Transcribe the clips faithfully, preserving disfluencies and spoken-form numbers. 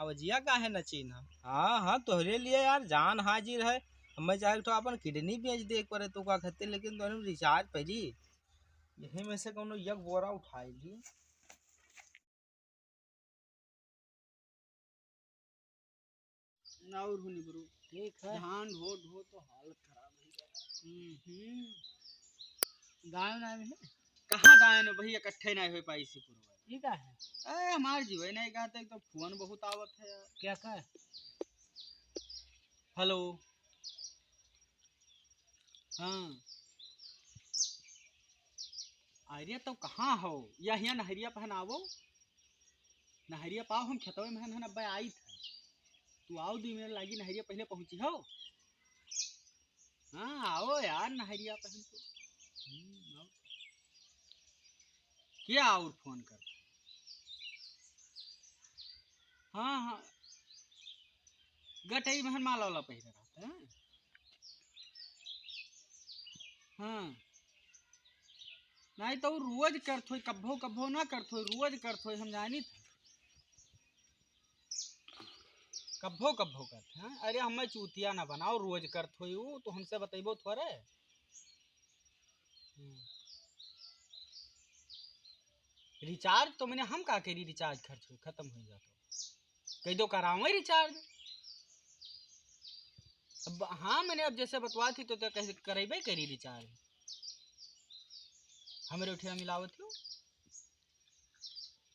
आवाजिया काहे न चीन्हा? हाँ, हाँ, तोहरे लिए यार जान हाजिर है। हमें चाहे तो अपन किडनी बेच दे एक बार तो का खातिर, लेकिन तोहरे में रिचार्ज पड़ी। यही में से कौनो एक बोरा उठाई ली। ना और होनी ब्रो। ठीक है। धान ढो ढो तो हालत खराब है। हम्म। गाय ना है? कहाँ गाय ने भैया, इकट्ठे ना हो पाई इसी पूरा। ठीक है। ए, हमार जीवे नहीं कहते, एक तो फोन बहुत आवत है यार। क्या का? हेलो। हाँ। अरे तो कहाँ हो? या हियाँ नहरिया पहन आवो। नहरिया पाओ, हम खेतवे में हन, हन अब्बे आई थे। तू आओ, दो मिनट लागी, नहरिया पहले पहुँची हो। हाँ, आओ यार, नहरिया पहन के। हम्म, आओ। क्या और फोन कर? हाँ, हाँ। गटई महन माला वाला पहिरे रहता है। हाँ। नहीं तो उ रोज करत होई, कब्बो कब्बो ना करत होई, रोज करत होई, हम जानी थे। कब्बो कब्बो करत है। अरे हमें चूतिया ना बनाओ, रोज करत होई उ, तो हमसे बतइबो थोड़े। हम्म। रिचार्ज तो मैंने हम का करी, रिचार्ज खर्च हो, खत्म हो जाता। कह दो करावे रिचार्ज। अब हाँ, मैंने अब जैसे बतवा थी तो, तो कह, करेबे करी रिचार्ज। हमरे उठिया मिलावत हो।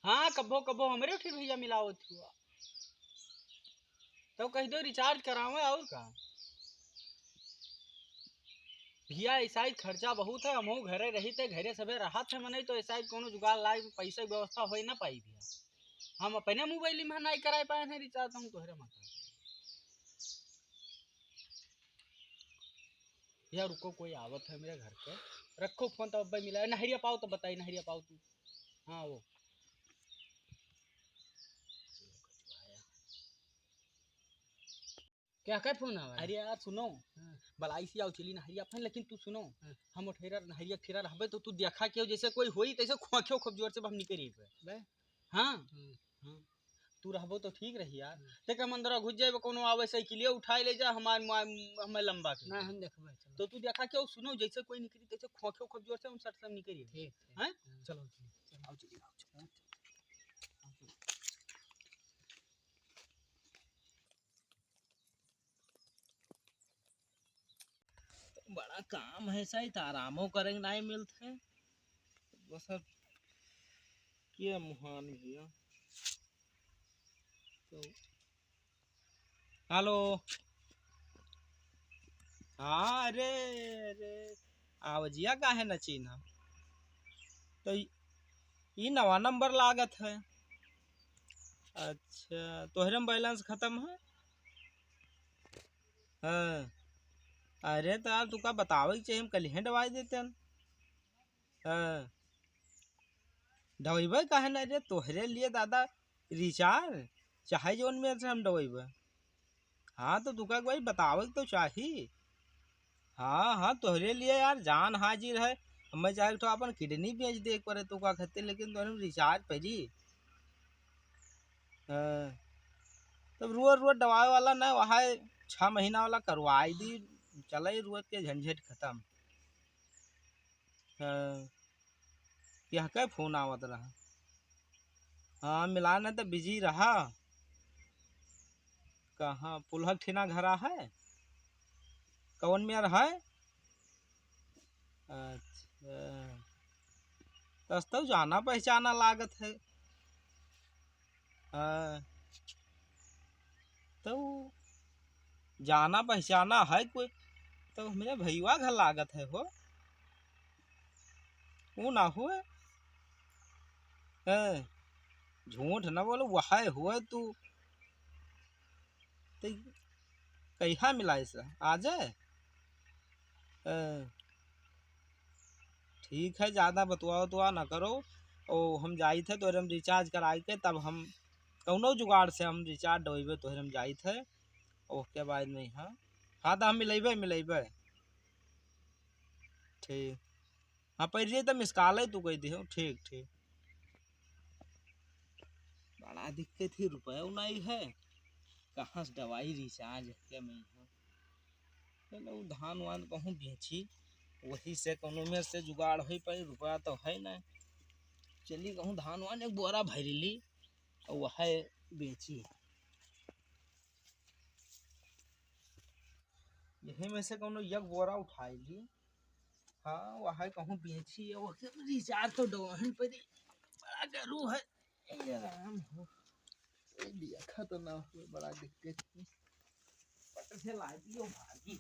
हाँ, कब्बो कब्बो हमरे उठिया भैया मिलावत हो। तो कह दो रिचार्ज करावे और का। भैया, ऐसा ही खर्चा बहुत है, हमहू घरे रही थे, घरे सबे रहत है मनई, तो ऐसा ही कोनो जुगाड़ लाई, पैसा की व्यवस्था होई ना पाई भैया। हम अपने मोबाइल में नहीं कराए पाए हैं रिचार्ज, हम तोहरे माता। यार रुको, कोई आवत है मेरे घर पे, रखो फोन तो अब्बे मिला। नहरिया पाओ तो बताई, नहरिया पाओ तू। हाँ वो। क्या का फोन आवा? अरे यार सुनो, हाँ। बलाई सी आओ चली नहरिया पर, लेकिन तू सुनो, हाँ। हम उठेरा नहरिया फिरा रहबे तो तू देखा क्यों जैसे कोई होई तैसे खोंख्यो खूब जोर से हम निकरी पे। बे? हाँ। हम्म। हाँ। तू रहबो तो ठीक रही यार। हम्म। ते का मंदिर घुस जाए, कोनो आवे साइकिलिया उठाए ले जा, हमार, हमार, हमें लंबा के। ना हम देखबे, चलो। तो तू देखा क्यों सुनो जैसे कोई निकरी तैसे खोंख्यो खूब जोर से हम सट से निकरी। ठीक, ठीक। हैं? हाँ। चलो, चलो। आओ चली, आओ चली। बड़ा काम है, शायद आरामो करे के नाहीं मिलत है। बस अब के मुहान भैया। तो हेलो। हाँ, अरे, अरे, आवाजिया काहे न चीन्हा? तो ई, ई नवा नंबर लागत है। अच्छा, तोहरे में बैलेंस खत्म है? हाँ। अरे तो यार, तू का बतावे के चाहिए, हम कल ही डवाई देते हैं। हाँ। डवइबे काहे ना रे, तोहरे लिए दादा रिचार्ज, चाहे जौन में से हम डवइबे। हाँ, तो तुका कोई बतावे के तो चाही। हाँ, हाँ, तोहरे लिए यार जान हाजिर है। हमें चाहे तो अपन किडनी बेच दे एक बार तुका खातिर, लेकिन तोहरे में रिचार्ज पड़ी। हाँ। तब रोज रोज डवावे वाला ना, वहाँ छह महीना वाला करवाई दी, चले रोज के झंझट खत्म। हाँ। यहाँ का फोन आवत रहा? हाँ, मिला ना तो बिजी रहा। कहाँ पुलहक ठिना घरा है? कौन मेर है? अच्छा, तस तो जाना पहचाना लागत है। हाँ, तो जाना पहचाना है कोई, तो मेरे भैया घर लागत है हो, वो ना हो। हैं, झूठ ना बोलो, वह है हो तू। तो कहिया मिला इसे? आ जाए? हैं, ठीक है, ज्यादा बतवा उतवा ना करो। ओ, हम जाइत है, तोहरे हम रिचार्ज कराई के, तब हम कौनो जुगाड़ से हम रिचार्ज डोइबे, तोहरे हम जाइत है। ओके, बाद में, हाँ, हाँ, तो हम मिलेबे, मिलेबे। ठीक। हाँ, पहले तो मिस कॉल है, तू कह दियो। ठीक, ठीक। बड़ा दिक्कत ही, रुपया नहीं है, कहाँ से दवाई रिचार्ज के में है। चलो, धान वान कहूँ बेची, वही से कौनो मेर से जुगाड़ होई पाई, रुपया तो है ना। चली कहूँ धान वान एक बोरा भरी ली और वह बेची, यही में से कौनो एक बोरा उठाई ली। हाँ, वह कहूँ बेची, वह रिचार्ज तो डोहन पर बड़ा गरू है। ए राम हो, ए देखा तो ना हुए, बड़ा दिक्कत है। पट से ला दियो भागी।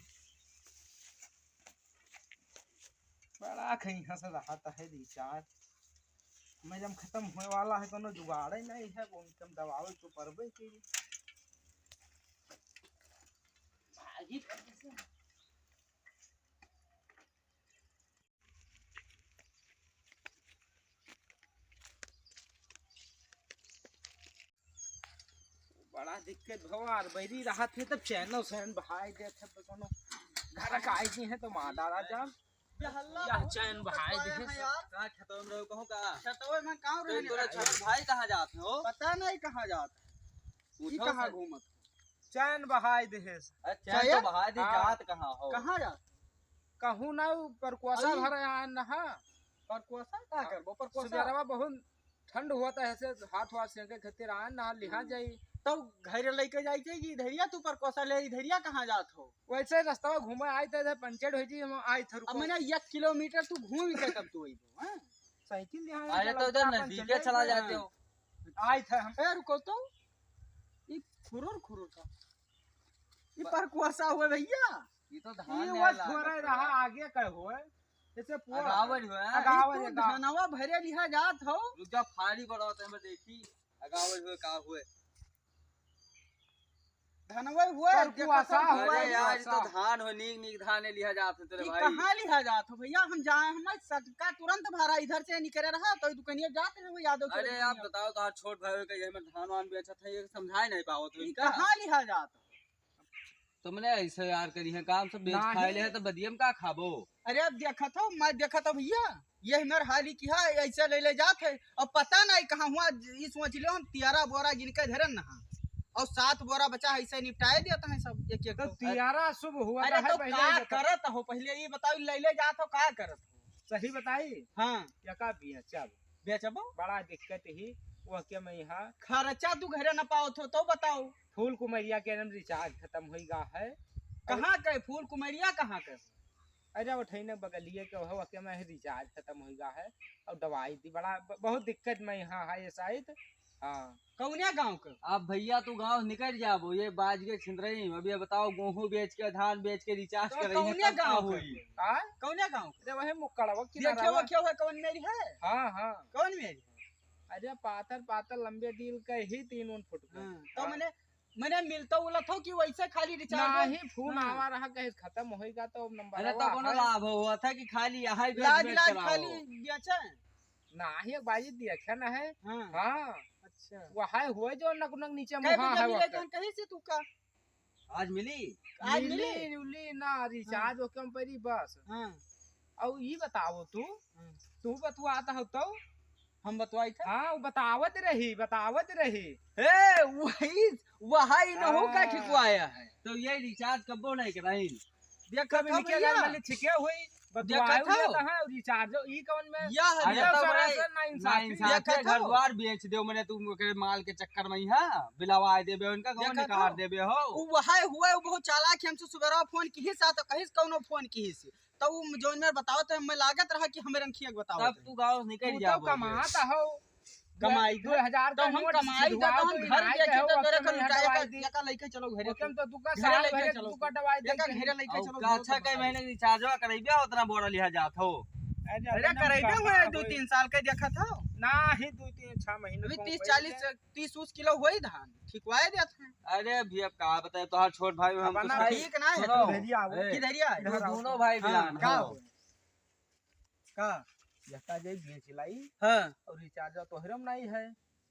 बड़ा कहीं हंस रहा था है रिचार्ज। मैं जब खत्म होए वाला है, कोनो जुगाड़ ही नहीं है, वो एकदम दबावे तो परबे के। भागी पट से। बड़ा दिक्कत भवा, अरबैरी रहत है तब चैनो सैन बहाई देत है, तो कोनो घर का आई जी है तो मार डाला जा। यह चैन बहाई दे है। का खेतवा में रहो, कहो का? खेतवा में का तो रहे? तोरा छोट भाई कहाँ जात हो? पता नहीं कहाँ जात है। ई पूछो कहाँ से। घूमत? चैन बहाई दे है। अच्छा, चैन तो चैन? बहाई दे, हाँ। जात कहाँ हो? कहाँ जात? कहूँ ना, उ परकुआसा अरे। भर आन रहा। परकुआसा का हाँ। करबो? परकुआसा। सुबेरवा बहुत ठंड हुआ था, ऐसे हाथ वाथ सेंके खातिर आन ना लिहा हम्म। जाई। तो घरे लेके जाई थे कि इधरिया तू परकुआसा ले, इधरिया कहाँ जात हो? वैसे रस्तवा घूमे आई थे, इधर पंचर हो जी, हम आई थे, अब रुको। मैंने एक किलोमीटर तू घूम के तब तू अइबो, हैं? साइकिल यहाँ अरे चला तो उधर अपन नजदीके चले चला गए। जाते हो। आई थे हम। ए, रुको तो, ई खुरुर खुरुर का, ई ब- परकुआसा हुए भैया। ये तो धान ई नहीं वो लागत थोड़ा है। रहा आगे का हुए, जैसे पुआ अगावल हुए, अगावल ई तू अगावल। धनवा भरे लिहा जात हो। रुक जा, फाड़ी बड़ा होता है, मैं देखी। अगावल हुए, का हुए? धनवा हुए, पर देखो कुआसा सब हुए। अरे यार, ये तो कुआसा। धान हो, नीक नीक धान है, लिहा जात है तेरे ई भाई। कहाँ लिहा जात हो भैया? हम जाए, हम सबका तुरंत भरा इधर से निकले रहा, तो ई दुकनिया जात रहे वो यादव के अरे आप दुकनिया। बताओ, तो छोट भाई का ये में धान वान बेचत है, ये समझाए नहीं पावत हो ई इनका। कहाँ लिहा जात हो? तुमने ऐसे यार करी है काम, सब बेच नाही। खाए ले है, तो बदियम का खाबो? अरे अब देखत हो, मैं देखत हो भैया, ये हमार हाली की है, ऐसे ले ले जात है, अब पता नहीं कहाँ हुआ, ई सोच लियो हम तियारा बोरा गिन के धरन ना, और सात बोरा बचा है, ऐसे निपटाए देता है सब एक एक तो ठो। तियारा शुभ हुआ अरे तो है, तो पहले का ही बता। करत हो, पहले ये बताओ, ले ले जात हो, का करत हो? सही बताई? हाँ। या का बिया, चल। बेचबो? बड़ा दिक्कत ही, वो के मैं यहाँ खर्चा तू घरे न पावत हो, तो बताओ। फूल कुमरिया के नाम रिचार्ज खत्म होई गा है। कहाँ के फूल कुमरिया कहाँ के? अरे, वो ठैने बगलिए के हो, ओके में रिचार्ज खत्म होई गा है। और दवाई दी, बड़ा ब-, बहुत दिक्कत में यहाँ है ये शायद। हाँ। कौने गाँव के? अब भैया तू गाँव निकल जाबो, ये बाज के छिंदरई में। अब ये बताओ, गेहूं बेच के, धान बेच के रिचार्ज तो करे हैं, कौने तब का गाँव के? होई? हाँ? कौने गाँव के? अरे, वही मुक्कड़वा किनारा देखियो, वा। वो क्या हुआ, कौन मेरी है? हाँ, हाँ। कौन मेरी है? अरे, पातर, पातर लंबे डील के ही तीन उन फुट के। हाँ, तो हाँ। मैंने मैंने मिलता उलत हो कि वैसे खाली रिचार्ज नहीं, फोन हाँ। आवा रहा, कहीं खत्म होइगा तो नंबर अरे, तो आवा कोनो है। लाभ हुआ था कि खाली यहाँ ही लाज, बेच लाज कराओ। खाली बेचे? नाही, एक बाजी दिया क्या ना है? हाँ। हाँ। अच्छा। वह है हुआ जो नक नक नीचे कई मुहा बजे है मिले वक्त। कौन कहीं से तू का? आज मिली? आज मिली, मिली? मिली ना, रिचार्ज हाँ। ओके हम परी बस। हाँ। और ये बताओ तू, हाँ। तू बतुआता हो तो? हम बतवाई था? हाँ, वो बतावत रही, बतावत रही। ए, वही, वही न हो का हाँ। ठिकवाया है। तो ये रिचार्ज कब्बो नहीं कराई। देख कभी कब निकल भैया? गया, मैंने छिके हुई, देखा बतवाए था? हुए कहाँ, रिचार्ज, ई कौन में? या है, अरे देखा तो था? बड़ा ना इंसाफी। ना इंसाफी देखा है, था? घर द्वार बेच दो, मैंने तुम ओकरे माल के चक्कर में ही, हाँ, बिलावा देबे उनका, कौन देखा निकाल था? देबे हो? वो वही हुआ, वो बहुत चालाक है, हमसे सुबेरा फोन किहिस, तो कहिस कौनो फोन किहिस। तो उ जौन मेर बतावत है, मैं लागत रहा कि हमें रंखिया के बतावत तब है। तू गाँव से निकल तू तो जाबो कमात बे। हो। कमाई दो हजार तो का हम नोट कमाई दो, सिधवा तो हम दो, घर इनाई बेचे दे हो, तो तोरे ओके का में लुटाए हटवाई का, दी। या का लइके चलो घरे। ओके में तो दुका घरे साल लइके भरे चलो। दुका दवाई दे या का के। घरे लइके और चलो, का घर अच्छा के कई महीने के रिचार्जवा करइबे, उतना बोरा लिहा जात हो। अरे, अरे, अपना करइबे का हुए, बाबू। दो तीन साल के देखत हो। ना ही दो तीन, छह महीने अभी को तीस पहले चालीस तीस उस किलो होई धान, ठिकवाए देत हैं। अरे भैया, का बताए, तोहार छोट भाई में हम अपना कुछ ठीक ना है सुनो, तो। भेजिया आओ। ए, किधरिया है? इधर आओ। दोनों भाई हाँ, बिलान का हो। हो? का? यका जे बेच लाई हाँ। और रिचार्ज तोहरे में नहीं है,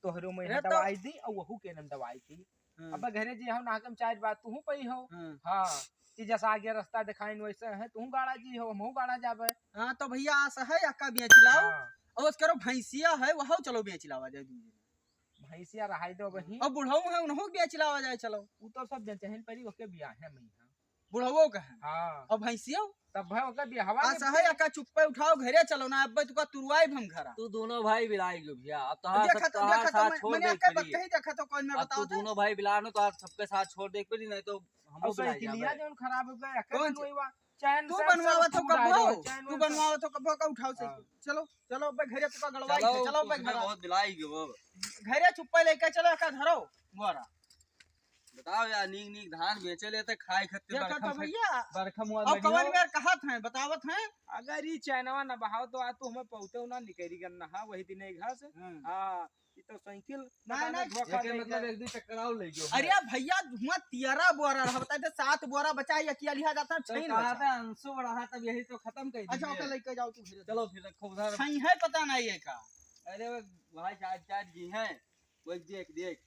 तोहरे में अरे तो दवाई दी और वहू के नाम दवाई दी। हाँ। अब घरे जे हम ना कम चार बात तू पई हो। हाँ। हाँ। कि जैसा आगे रास्ता दिखाइन वैसे है, तू गाड़ा जी हो, हमहू गाड़ा जाबे। हाँ, तो भैया आस है, यका बेच लाओ। हाँ। और उस करो भैंसिया है, वह चलो बेच लावा जाए दूध। भैंसिया रहाई दो वही। अब बुढ़ऊ है, उन्हों के बिया चिलावा जाए, चलो। उ तो सब बेचहिन परी, ओके बिया है मई, हाँ। बुढ़वो का है? हाँ। अब भैंसियो? तब भाई ओके बियाहवा आ, में सहे, एका चुप्पे उठाओ, घरे चलो ना, अब तुका तुरवाई हम घरा। तू दोनों भाई बिलाई गयो भैया, अब तोहार देखा सब, तो, तोहार देखा तो, साथ मैं, छोड़ मैंने दे आपके परी। बत्तही देखा तो कौन में अब तू बताओ तो? दोनों भाई बिला नो, तोहार सबके साथ छोड़ दे परी, नहीं तो हमहू और बिलाई साइकिलिया जाबे। जौन खराब हो गया, कौन कौन सी? वही वा? चैन तू से बनवावत हो सब कब्बो? उड़ा दो, चैन तू वैन बनवावत हो कब्बो का उठाओ से? हाँ। चलो, चलो, अब घरे तुका गड़वाई चलो, है, चलो, अब तुमने घरा। बहुत बिलाई गयो अब। घरे चुप्पे लेके चलो, एका धरो, बोरा। बताओ यार, नीक नीक धान बेचे लेते, खाए खातिर देखा बरखा तो में, भैया, बरखा में अब लगी कवन हो। मेर कहत हैं, बतावत हैं। अगर ई चैनवा न बहाव तो आज तू हमें पौते ना निकरी गन नहा वही दिन एक घास। हाँ। हाँ, ई तो साइकिल ना, पता ना। ना धोखा एके दे मतलब गया। एक दो चक्कर और ले गयो। अरे भैया, हुआ तेरह बोरा रहा, बताए थे सात बोरा बचा, ये किया लिहा जाता, तो छह कहा बचा। था अंशु रहा, तब यही तो खत्म कर अच्छा, दिए। ओके, लेके जाओ तू फिर। चलो फिर रखो उधर। सही है, पता नहीं है का। अरे वो भाई चार चार जी हैं, वो देख, देख।